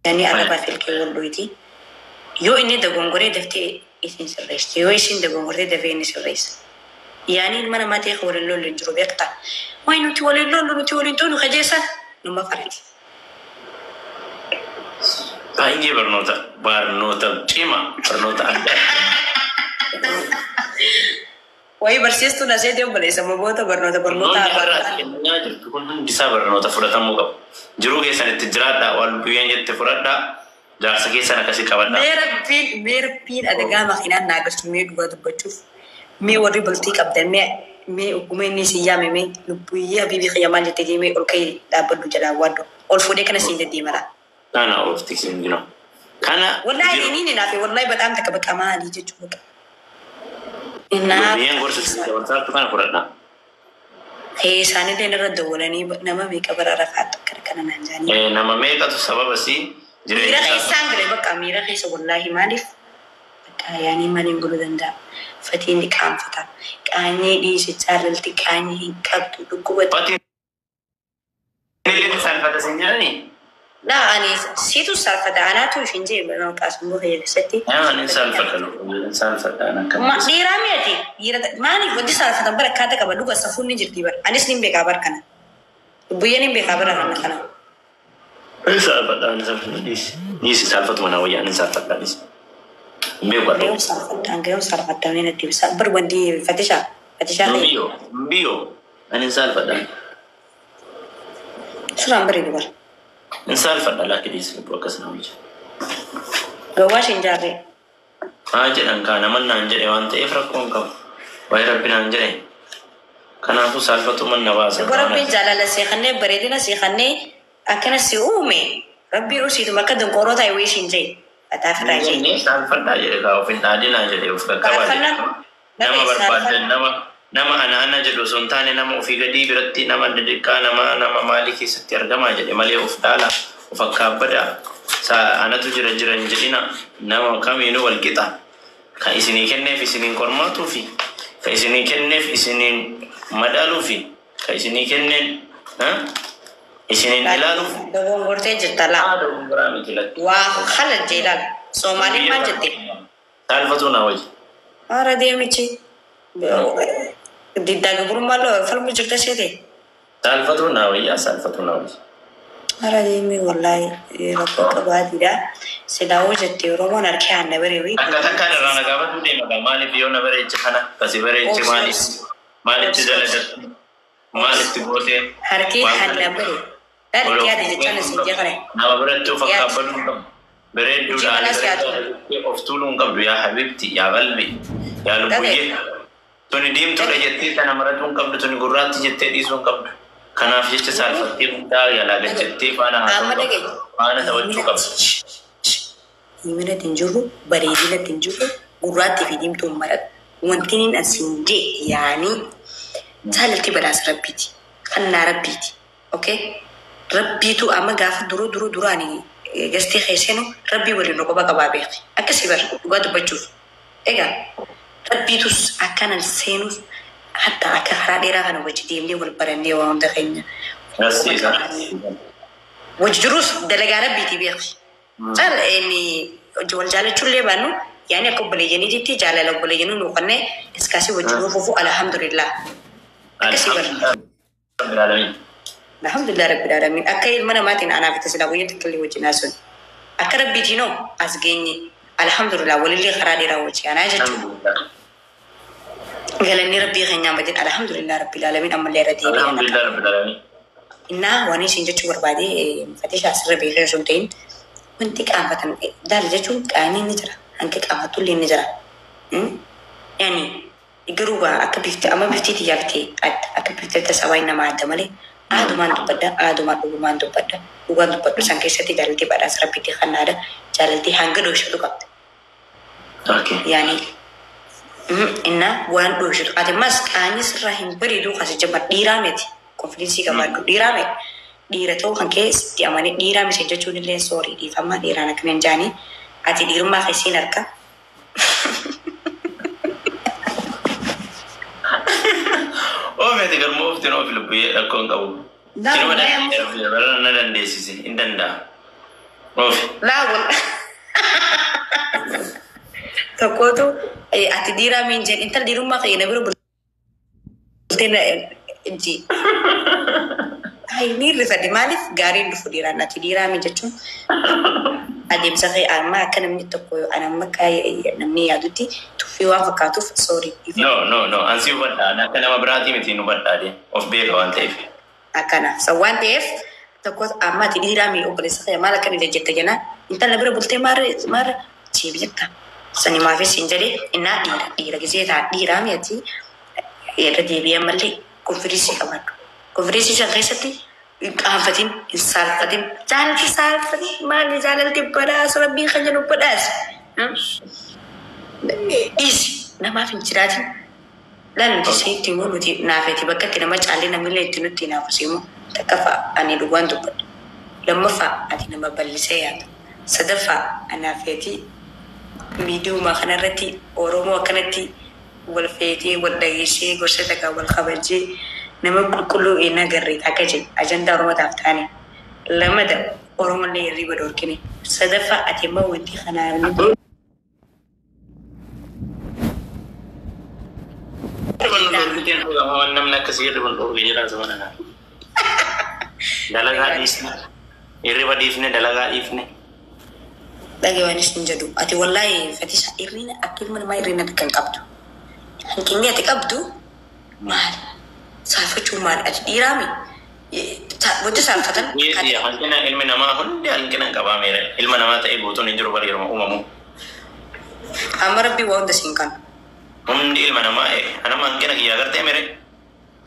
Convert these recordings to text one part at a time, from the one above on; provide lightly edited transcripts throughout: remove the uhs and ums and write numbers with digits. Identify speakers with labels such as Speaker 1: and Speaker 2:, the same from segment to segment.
Speaker 1: Yaani arrabaa fi ilkee wal dhoyti. Yoo inni dogongoree daftee isin sirreessite, yoo isin dogongortee dafee inni sirreessa. Yaani ilma namaa ta'e kan waliin lollu hin jiru beektaa. Wayi nuti waliin lollu, nuti waliin toonu kajeessan numa farati.
Speaker 2: Baay'ee barnoota cimaa, barnoota addaa.
Speaker 1: Wayi barsiistuun asee deemu baleessa maboota barnoota barnoota.
Speaker 2: Barnoonni har'a as kennaa jirtu kun hundi isaa barnoota fudhatamuu qabu. Jiruu keessan itti jiraadhaa, waan lubbiyyeen jette fudhadhaa, jaarsa keessan akkasii qabadhaa.
Speaker 1: Mee rabbiin, mee rabbiin adagaa makiinaan naa galchu, mee dhugaa dubbachuuf mee warri bultii qabdan, mee mee ogguma inni isin yaame, mee lubbuyyee habiibii kiyya maal jettee deemee ol ka'ii dhaabbadhu jalaa waaddu ol fuudhee kana siin deddeemara.
Speaker 2: Kana oofti singino. Kana
Speaker 1: Wallahi
Speaker 2: jiru.
Speaker 1: Inni ni naafe, wallahi badaam takka bakka maalii jechuu bakka. Naaf
Speaker 2: Lubbiyyeen gorsa isin dabarsaartu kana fudhadhaa.
Speaker 1: Isaanillee irra dawwalanii nama meeqa bara rafaatu akkana kana naan jaanii.
Speaker 2: Nama meeqatu sababa si jireenya
Speaker 1: Miira
Speaker 2: isaa
Speaker 1: keessaan gale bakka miira keessa, wallaahi maaliif bakka yaanii maaliin godhuu danda'a? Fatiin ni qaanfata. Qaanyee dhiise, jaalalti qaanyee hin qabdu dhukkubatti.
Speaker 2: Fatiin illee saalfata sin jedhanii?
Speaker 1: Laa, ani siitu saalfata, anaatu ishin jee maqaa sammuu kiyya keessatti.
Speaker 2: Ani saalfadha, lubbuyyeen saalfadha akka.
Speaker 1: Ma dhiiraa mi'ati dhiira maaliif wanti saalfatan bara akkaataa qaba, dhuga safuun ni jirti bara, anis nin beekaa bara kana. Lubbuyyeen hin beekaa bara kana kana.
Speaker 2: Ani saalfadha, ani saalfadha, dhiisi. Dhiisi, saalfatuma na wayyaa, ani saalfadha, dhiisi. Hin beeku haa ta'u.
Speaker 1: Gahee saalfadha, gahee saalfadha, mee natti ibsa bar wanti fatishaa fatishaa ta'e.
Speaker 2: Biyyoo, biyyoo, ani saalfadha.
Speaker 1: Suuraan bareedu bara.
Speaker 2: Hin saalfadha, laakki, dhiisi, lubbuu akkas na hojjeta.
Speaker 1: Gawwaa isheen jaarree.
Speaker 2: Haa jedhan kaa, naman naan jedhe waan ta'eef rakkoo hin qabu. Waa'ee rabbi naan jedhe. Kanaafuu saalfatuma na baasa.
Speaker 1: Dhuga rabbiin jaalala si kannee, bareedina si kannee, akkana si uume, rabbiin usiituma akka donqooroo ta'e wayii ishiin jee fataa jee.
Speaker 2: Inni saalfadhaa jedhe kaa, of hin dhaadinaa jedhe, of qaqqabaa jedhe.
Speaker 1: Saalfannaan
Speaker 2: Nama
Speaker 1: nama
Speaker 2: barbaadan
Speaker 1: saalfan
Speaker 2: nama ana ana jedhu osoo hin taane, nama ofii gadii biratti, nama xixiqqaa, nama maalii keessatti argamaa jedhe malee, of dhaala of akkaabbadaa anatu jira jira hin jedhina, nama kamiinuu wal qixa. Kan isinii kenneef isiniin qormaatuu fi kan isinii kenneef isiniin madaaluu fi kan isinii kenneen isiniin ilaaluuf.
Speaker 1: Dogongortee jirta laa.
Speaker 2: Haadha biraa miti lakki.
Speaker 1: Waa haala jee ilaal. Soomaaliin maal jette?
Speaker 2: Saalfatuu naa wajji.
Speaker 1: Haara deemichi. Diddaa gabrummaa loo falmu jirta seete.
Speaker 2: Saalfatuu naa wayyaa, saalfatuu naa wajji.
Speaker 1: Haara deemii, wallaahi rakkoo qabaatiidha. Silaawuu jette Oromoon harkee aanna bareewi.
Speaker 2: Akka takkaan irraa na gaafatu deema gaa, maaliif yoo na bareeche kana kasi bareeche, maaliif maalitti dalagattu, maalitti gootee
Speaker 1: Harkee
Speaker 2: waan
Speaker 1: aanna
Speaker 2: kana
Speaker 1: bare. Laal yaade jechaan isin jee kana.
Speaker 2: Nama biratti of
Speaker 1: Yaade.
Speaker 2: akkaabbaduu hin qabdu.
Speaker 1: Hojii
Speaker 2: Bareedduudhaan
Speaker 1: manaas yaadu.
Speaker 2: bareedduudha of tuuluu hin qabdu, yaa habibti, yaa qalbi, yaa lubbuyyee. Tuni diimtuudha jettee kana maratuu hin qabdu, tuni gurraatti jettee dhiisuu hin qabdu. Kanaaf jecha saalfattee hundaa yalaa gad jettee faana
Speaker 1: Amma
Speaker 2: haasa'uu
Speaker 1: dhagaye.
Speaker 2: qabdu. Faana taphachuu qabdu.
Speaker 1: Diiminatti hin jirru, bareedinatti hin jirru, gurraattii fi diimtuun maradhu. Wanti inni asiin jee yaanii jaalalti badhaasa rabbiiti. Kannaa rabbiiti. Okay? Rabbiitu amma gaafa duruu duruu duraanii gastee keesseenu rabbii waliin nu quba qabaa beeki. Akkasii bara dhugaa dubbachuuf. Egaa rabbiitus akkanan seenuus hatta akka karaa dheeraa kana wajji deemnee wal barannee waan hunda keenya.
Speaker 2: Agarsiisa.
Speaker 1: Wajji jirus dalagaa rabbiiti beeki. Caal inni wal jaalachuullee baannu, yaani akka obboleeyyaniititti jaalala obboleeyyanii nu qonnee iskaasii wajji nuuf fufu, alhamdulillah. Akkasii bara.
Speaker 2: Alhamdulillah.
Speaker 1: Alhamdulillah rabbil alamin. Akka ilma namaatiin anaaf itti silaa guyyaa tokko illee wajjin haasofne. Akka rabbiitiinoo as geenye. Alhamdulillah, walillee karaa dheeraa wajji anaa jechuudha.
Speaker 2: Alhamdulillah.
Speaker 1: Galanni rabbii keenyaa majid, alhamdulillah rabbil alamin, ammallee irra deebi'ee.
Speaker 2: Alhamdulillah rabbil alamin.
Speaker 1: Innaa waan isin jechuu barbaade, fatisha asirra beekee osoo hin ta'in, wanti qaanfatan daal jechuun qaanii ni jira, hanqi qaanfattullee ni jira. Yaani garuu waa akka bifti amma bifti xiyyaa adda, akka bifti tasawaa nama adda malee, aadumaan dubbadha, aadumaan dhugumaan dubbadha, dhugaan dubbadhu san keessatti jaalaltii badhaasa rabbiitti kannaadha, jaalaltii hanga dhoksatu qabda. Yaani innaa waan dhoksatu ati mas qaanii sirraa hin bareedu kasi jabba dhiiraa miti, confidence qabaadhu, dhiiraa miti, dhiira ta'uu kan kee sitti amanii dhiiraa miti jechuun illee sorry, dhiifama, dhiiraan akkana hin jaanii, ati dhiirummaa keessiin harka.
Speaker 2: Oofeeti garmoo ooftiin oofi, lubbuyyee, rakkoo hin qabu. Sinuma dandeessise, na dandeessise hin danda'a. Oofi.
Speaker 1: Laa wal tokkootu ati dhiiraa miin jeen intala dhiirummaa kiyya na bira bultee na ji. Ay ni rifadhe maaliif gaariin dhufu dhiiraan ati dhiiraa miin jechuun adeemsa kee amma akka namni tokko ani amma akka namni yaadutti tuffii waan fakkaatuuf sorry.
Speaker 2: No, no, no. Ansi hubadha. Ani akka nama biraatii miti nu hubadhaa deem. Of beeka waan ta'eef.
Speaker 1: Akkana. So waan ta'eef tokko amma ati dhiiraa mi obboleessa kee maal akkana jette jennaan intala bira bultee maarre maarre siif jetta. Sani maafis hin jedhee innaa dhiira dhiira gisee ta'a dhiiraa mi ati irra deebi'ee ammallee konfiriinsii qabaadhu. Konfiriinsii san keessatti hin qaanfatin hin saalfatin jaalalti saalfatin maali jaalalti badhaasa rabbiin kan jedhu badhaasa. Dhiisi namaaf hin jiraatin. Laal nuti sitti immoo nuti naafeti bakka itti nama caallee namni itti nutti naafu immoo takkaffaa ani dhugaan dubbadha. Lammaffaa ati nama bal'isee yaadu. Sadaffaa anaafeeti miidiyumaa kanarratti Oromoo akkanatti wal feetee wal dhageessee gorsa takka wal kabajee nama qulqulluu hin agarre akka jedhu ajandaa Oromootaaf taane. Lamada Oromollee hirriba dhorkine. Sadaffaa ati immoo wanti kanaa
Speaker 2: Waan namni akkasii hirriba hin dhorke jira zamana kana. Dalagaa dhiisne. Hirriba dhiifne dalagaa dhiifne.
Speaker 1: Dhagawaanis hin jedhu. Ati wallaahi Fatisha hirrina akka ilma namaa hirrina kan qabdu. Hanqinni ati qabdu maali? Saalfachuu maali? Ati dhiiraami? Wanti saalfatan
Speaker 2: Hanqina ilmi namaa hundi hanqina hin qabaa meera. Ilma namaa ta'ee guutuun hin jiru bari yeroo uumamu.
Speaker 1: Amma rabbii waa hunda siin kanu.
Speaker 2: Hundi ilma namaa anama hanqina kiyya agartee mere.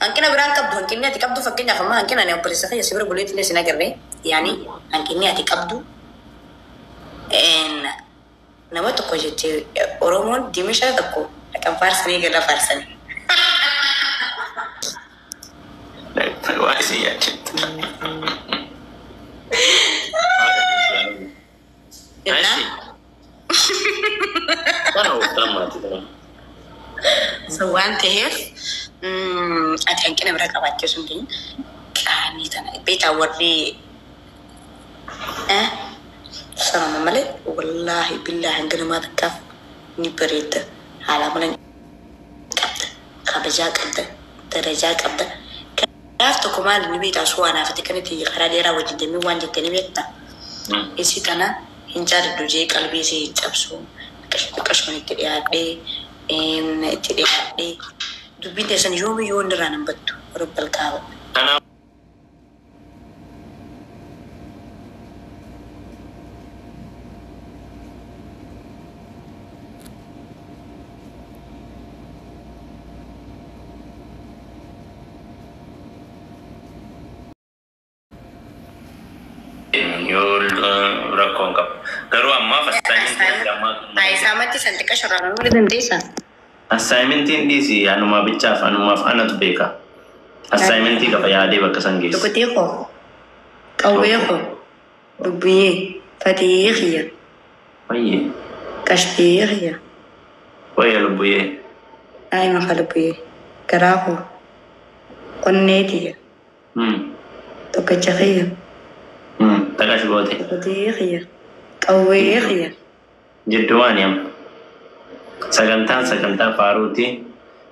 Speaker 1: Hanqina biraan qabdu hanqinni ati qabdu fakkeenyaaf amma hanqina ani obboleessa kiyya si bira buleetillee sin agarre yaani hanqinni ati qabdu nama tokko jettee Oromoon dimisha tokko dhaqan faarsanii gala faarsanii.
Speaker 2: Waa isin yaaddattu.
Speaker 1: Innaa
Speaker 2: Kana ooftaan maatii ta'an.
Speaker 1: So waan ta'eef ati hanqina bira qabaachuu sun ta'in qaanii tana beektaa warri sanuma malee wallaahi billaahi hanga namaa takkaaf ni bareedda haala mala qabda kabajaa qabda darajaa qabda. Gaaf tokko maali ni beektaa suu anaafate kanatti karaa dheeraa wajjin deemee waan jettee ni beektaa. Isi tana hin jaalladhu jee qalbii isii hin cabsu xiqqashoon itti dhiyaadhee itti dhiyaadhee dubbiin teessan yoomiyyuu inni irraa nan battu rabbal kaaba.
Speaker 2: Kanaaf yoo rakkoo hin qabu. Garuu ammaaf assaayimentiin ammaa
Speaker 1: Taayisaamatti san xiqqasho irraa namni dandeessaa.
Speaker 2: Assaayimentiin dhiisi anumaa bichaaf anumaaf anatu beeka. Assaayimentii qaba yaadee bakka san geesse.
Speaker 1: Dhugutee koo qawwee koo dubbiyyee fatiyee kiyya
Speaker 2: Wayyee.
Speaker 1: qashtiyyee kiyya
Speaker 2: Wayya lubbuyyee.
Speaker 1: daa'ima kalbuyyee garaa koo onnee tiyya tokkicha kiyya
Speaker 2: Taqash goote.
Speaker 1: dhugutee kiyya qawwee kiyya.
Speaker 2: Jidduu waan amma. Sagantaan sagantaa faaruuti.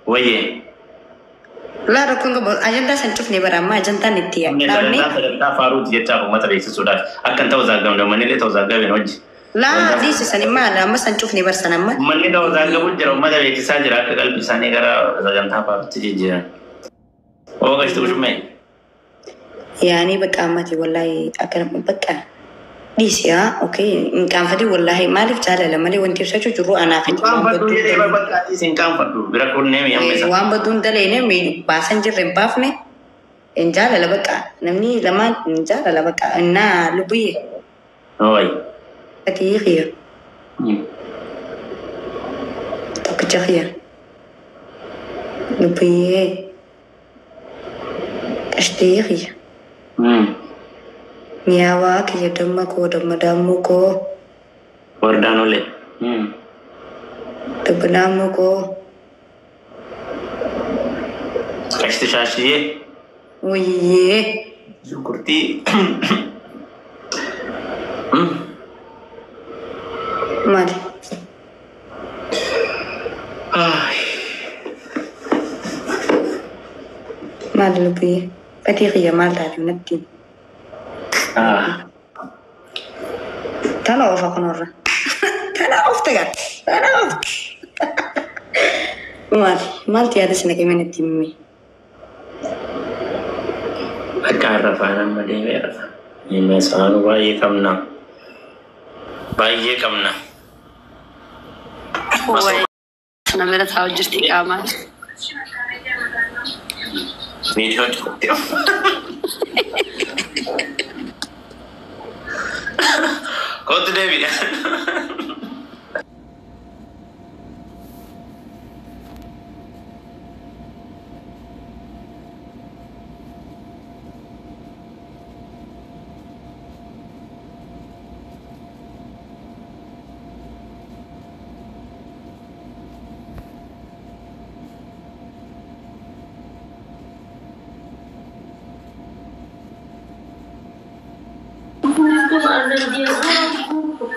Speaker 2: Wayyee.
Speaker 1: Laa rakkoon qabu ajandaa san cufne bara amma ajandaan itti
Speaker 2: Inni
Speaker 1: dhaabne
Speaker 2: sagantaa sagantaa faaruuti jechaaf uummata beeksisuudhaaf. Akka hin ta'u zaaggamne uummanni illee ta'u zaaggameen hojii.
Speaker 1: Laa dhiisisan maal amma san cufne barsan amma.
Speaker 2: Uummanni ta'u zaaggamu jira uummata beeksisaa jira akka qalbii isaanii gara sagantaa faaruutti jijjiiran. Oo gashtu bushummee.
Speaker 1: Yaani bakka ammati wallaahi akka bakka dhiisi haa okee hin qaanfatin wallaahi maaliif jaalala malee wanti ibsachuu jiru anaaf
Speaker 2: Hin qaanfadhu jedhee bakka atiis hin qaanfadhu bira kunnee mi'amma isa.
Speaker 1: waan baduun daleene baasan jirre hin baafne hin jaalala bakka namni lamaan hin jaalala bakka innaa lubbiyyee
Speaker 2: Ooyi.
Speaker 1: fatii kiyya tokkicha kiyya lubbiyyee qashtii kiyya mi'aawaa kiyya damma koo damma daamuu koo
Speaker 2: Wardaan olee.
Speaker 1: dubbinaamuu koo
Speaker 2: Qashti shaashiyyee.
Speaker 1: wayyee
Speaker 2: Shunkurtii.
Speaker 1: Maali? Maali lubbiyyee? Fatii kiyya maal taate natti? Tana oofa kunuurra. Tana oofte gaa. Tana oofte. Maali? Maaltu yaada si naqee natti himi?
Speaker 2: Akka har'a faana amma deemee rafa. Saanuu baay'ee qabna. Baay'ee qabna.
Speaker 3: Nama bira taa'u jirti qaamaan.
Speaker 2: Viidiyoo cufatte. Kootu deebi'a.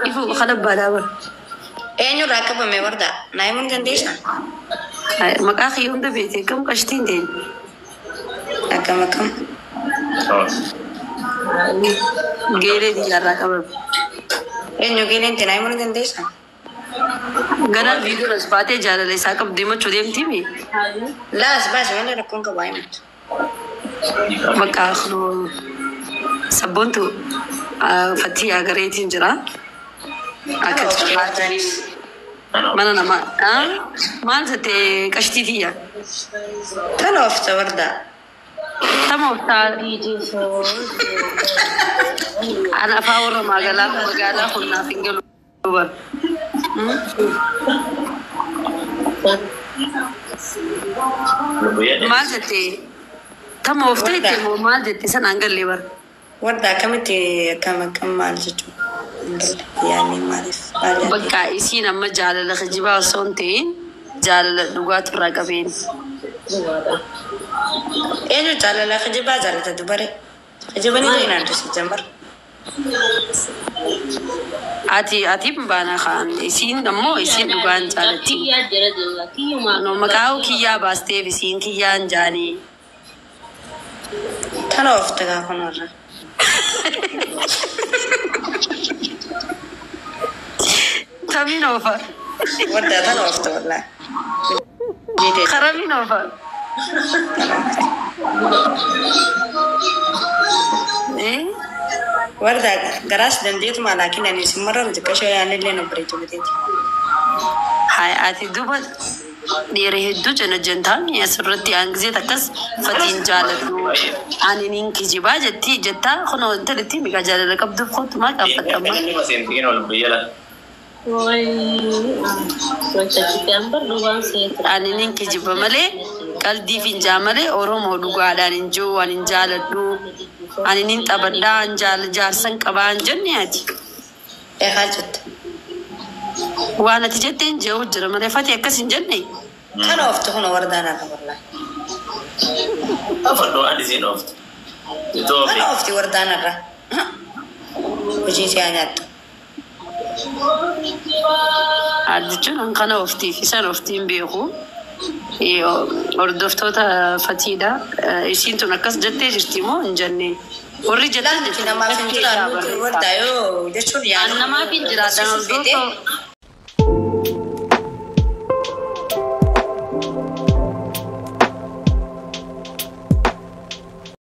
Speaker 3: Ifu kana badaa bara.
Speaker 1: Eenyurraa qabame wardaa? Naa himuu ni dandeessaa?
Speaker 3: Maqaa kiyya hunda beekte kam qashtiin ta'e.
Speaker 1: Akkam akkam?
Speaker 3: Geelee biyyaarraa qabame.
Speaker 1: Eenyu geeleen ta'e naa himuu ni dandeessaa?
Speaker 3: Gara viidiyoon as baatee jaalala isaa qabdu himachuu deemtii mi?
Speaker 1: Laa as baase malee rakkoon qabu haa himatu.
Speaker 3: Bakka sabboontu fatii agareetiin jira. Akka mana namaa maal jettee qashtii tiyya?
Speaker 1: Tana oofta wardaa.
Speaker 3: Tama ooftaa ana afaan warra magaalaa magaalaa humnaaf hin galu bara. Maal jettee tama ooftee itti moo maal jettee sanaan gallee bara?
Speaker 1: Wardaa akkamitti akkam akkam maal jechuudha? Yaadni maaliif? Maal yaadde?
Speaker 3: Bakka isiin amma jaalala kijibaa osoo hin ta'in jaalala dhugaatu irraa qabeen.
Speaker 1: Eenyu jaalala kijibaa jaalata dubare? Kijibanii jennaan dusi jambar.
Speaker 3: Ati ati hin baana kaan isiin ammoo isiin dhugaan jaalatti. No maqaa kiyyaa baasteef isiin kiyyaan jaanii.
Speaker 1: Tana oofte gaa kunuurra.
Speaker 3: Tamiin oofa.
Speaker 1: Wardaa tana oofte wallaahi.
Speaker 3: Karamiin oofa.
Speaker 1: Wardaa garaas dandeetuma laakiin ani isin marra xiqqashoo yaanillee na bareechu biteeti.
Speaker 3: Hai ati duuba dhiira hedduu jana jentaan asirratti aan gisee akkas fatiin jaaladhu ani nin kijibaa jetti jettaa kunoo intalitti miqaa jaalala qabduuf kootu maa qaanfattama. Ani nin kijiba malee qaldiif hin jaa malee Oromoo dhugaadhaan hin jiru ani hin jaaladhu ani nin taphadhaa an jaarsan qabaa hin jenne ati.
Speaker 1: Eegaa jette.
Speaker 3: Waan ati jette hin jiru jira malee fati akkas hin jenne.
Speaker 1: Kana oofte kun wardaan har'a wallaahi.
Speaker 2: Afadhoo ani siin oofte.
Speaker 1: Kana oofti wardaan har'a. Hojii si'aa nyaattu.
Speaker 3: Addichuun kana ooftiif isaan ooftiin beeku. Hordoftoota fatiidha. Isiin tun akkas jettee jirti moo hin jenne? Warri jettan
Speaker 1: Laanti namaaf hin jiraannu wardaa yoo jechuun
Speaker 3: An namaaf hin jiraatan hordoftoota.